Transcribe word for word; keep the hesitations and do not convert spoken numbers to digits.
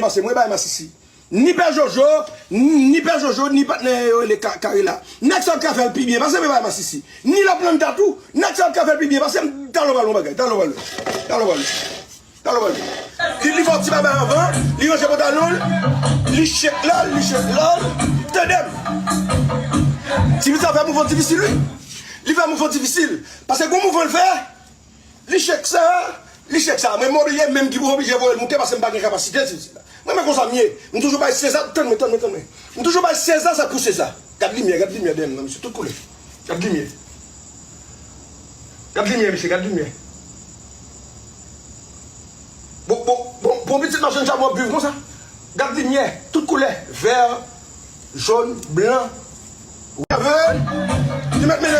Pase mwen bay masisi. Ni pè Jojo, ni, ni pè Jojo, ni patnè yo rele Ka- Karela. Nèg sa yo ka fè l pi byen pase mwen bay masisi. Ni Laplanta tou, nèg sa yo ka fè l pi byen pase m. Talè w pral wè yon bagay, talè w pral wè. Talè w pral wè. Talè w pral wè. Li, li fè yon ti babay anvan, li ranje pantalon l, li chèk la, li chèk la, tande m. Ti fi sa fè mouvman difisil, wi. Li fè mouvman difisil. Pase gon mouvman l fè, li chèk sa, li chèk sa. Mwen, m oblije, menm ki pou oblije voye l moute, pase m pa gen kapasite, ti fi la. Mwen, men konsa m ye. M toujou bay Seza, tann mwen, tann mwen, tann mwen. M toujou bay Seza sa k pou Seza. Gad limyè, gad limyè dèyè m nan, mesye, tout koulè. Gad limyè. Gad limyè, mesye, gad limyè. Bon, bon, bon, bon, pitit machann chabon ap viv konsa. Gad limyè, tout koulè, vè, jòn, blan. Ou ka vè, li mèt mennen